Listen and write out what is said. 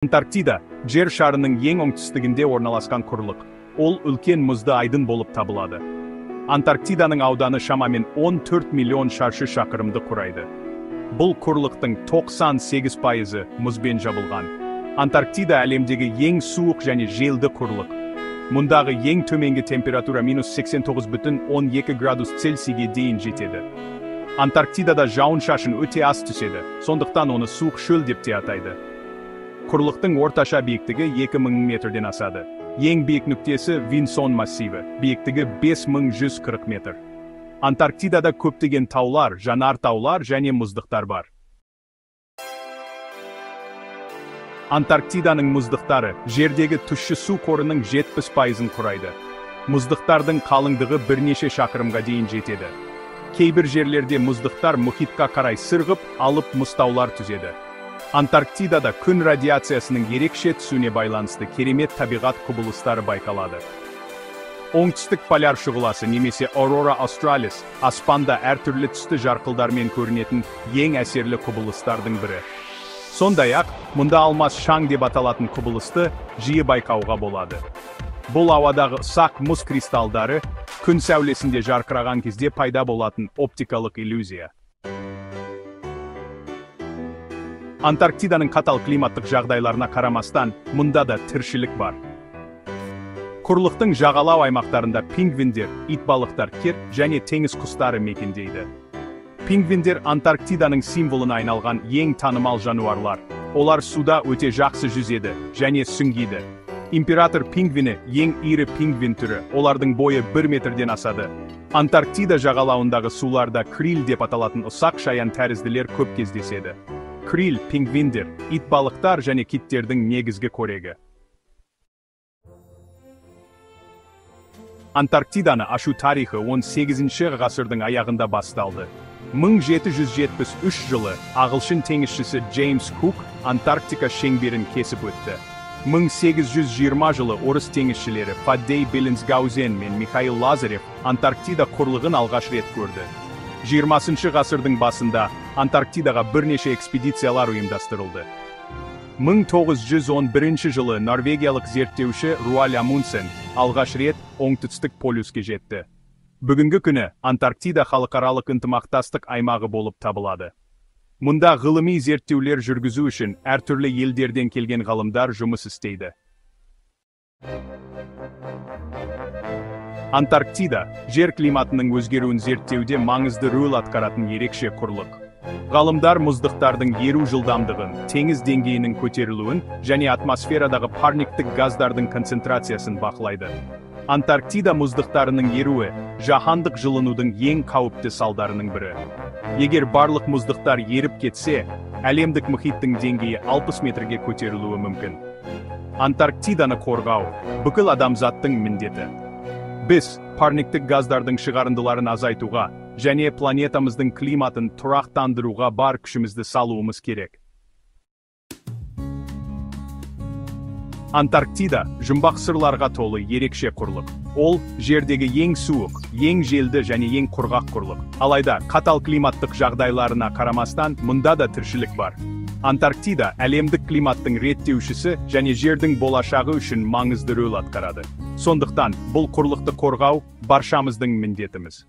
Антарктида – жер шарының ең оңтүстігінде орналасқан құрлық. Ол үлкен мұзды айдын болып табылады. Антарктиданың ауданы шамамен 14 миллион шаршы шақырымды құрайды. Бұл құрлықтың 98%-ы мұзбен жабылған. Антарктида әлемдегі ең суық және желді құрлық. Мұндағы ең төменгі температура минус 89,12 градус Цельсийге дейін жетеді. Антарктидада жауын-шашын өте аз түседі, сондықтан оны суық шөл деп те атайды. Құрлықтың орташа биіктігі 2000 метрден асады. Ең биік нүктесі Винсон массиві, биіктігі 5140 метр. Антарктидада көптеген таулар, жанартаулар және мұздықтар бар. Антарктиданың мұздықтары жердегі тұщы су қорының 70%-ын құрайды. Мұздықтардың қалыңдығы бірнеше шақырымға дейін жетеді. Кейбір жерлерде мұздықтар мұхитқа қарай сырғып, алып мұзтаулар түзеді. Антарктидада күн радиациясының ерекше түсуіне байланысты керемет табиғат құбылыстары байқалады. Оңтүстік поляр шұғыласы немесе Aurora Australis аспанда әртүрлі түсті жарқылдармен көрінетін ең әсерлі құбылыстардың бірі. Сондай-ақ, мұнда алмас шаң деп аталатын құбылысты жиі байқауға болады. Бұл ауадағы ұсақ мұз кристалдары күн сәулесінде жарқыраған кезде пайда болатын оптикалық иллюзия. Антарктиданың қатал климаттық жағдайларына қарамастан, мұнда да тіршілік бар. Құрлықтың жағалау аймақтарында пингвиндер, итбалықтар, кер және теңіз құстары мекендейді. Пингвиндер Антарктиданың символына айналған ең танымал жануарлар. Олар суда өте жақсы жүзеді және сүңгиді. Император пингвині ең ірі пингвин түрі, олардың бойы 1 метрден асады. Антарктида жағалауындағы суларда криль деп аталатын ұсақ шаян тәрізділер көп кездеседі. Криль, пингвиндер, итбалықтар және киттердің негізгі қорегі. Антарктиданы ашу тарихы 18-ші ғасырдың аяғында басталды. 1773 жылы ағылшын теңізшісі Джеймс Кук Антарктика шеңберін кесіп өтті. 1820 жылы орыс теңізшілері Фаддей Беллинсгаузен мен Михаил Лазарев Антарктида құрлығын алғаш рет көрді. 20-шы ғасырдың басында Антарктидаға бірнеше экспедициялар ұйымдастырылды. 1911 жылы норвегиялық зерттеуші Руаль Амундсен алғаш рет оңтүстік полюске жетті. Бүгінгі күні Антарктида халықаралық ынтымақтастық аймағы болып табылады. Мұнда ғылыми зерттеулер жүргізу үшін әртүрлі елдерден келген ғалымдар жұмыс істейді. Антарктида жер климатының өзгеруін зерттеуде маңызды рөл атқаратын ерекше құрлық. Ғалымдар мұздықтардың еру жылдамдығын, теңіз деңгейінің көтерілуін және атмосферадағы парниктік газдардың концентрациясын бақылайды. Антарктида мұздықтарының еруі жаһандық жылынудың ең қауіпті салдарының бірі. Егер барлық мұздықтар еріп кетсе, әлемдік мұхиттың деңгейі 60 метрге көтерілуі мүмкін. Антарктиданы қорғау бүкіл адамзаттың міндеті. Біз парниктік газдардың шығарындыларын азайтуға және планетамыздың климатын тұрақтандыруға бар күшімізді салуымыз керек. Антарктида жұмбақ сырларға толы ерекше құрлық. Ол жердегі ең суық, ең желді және ең құрғақ құрлық. Алайда қатал климаттық жағдайларына қарамастан мұнда да тіршілік бар. Антарктида әлемдік климаттың реттеушісі және жердің болашағы үшін маңызды рөл атқарады. Сондықтан бұл құрлықты қорғау баршамыздың міндетіміз.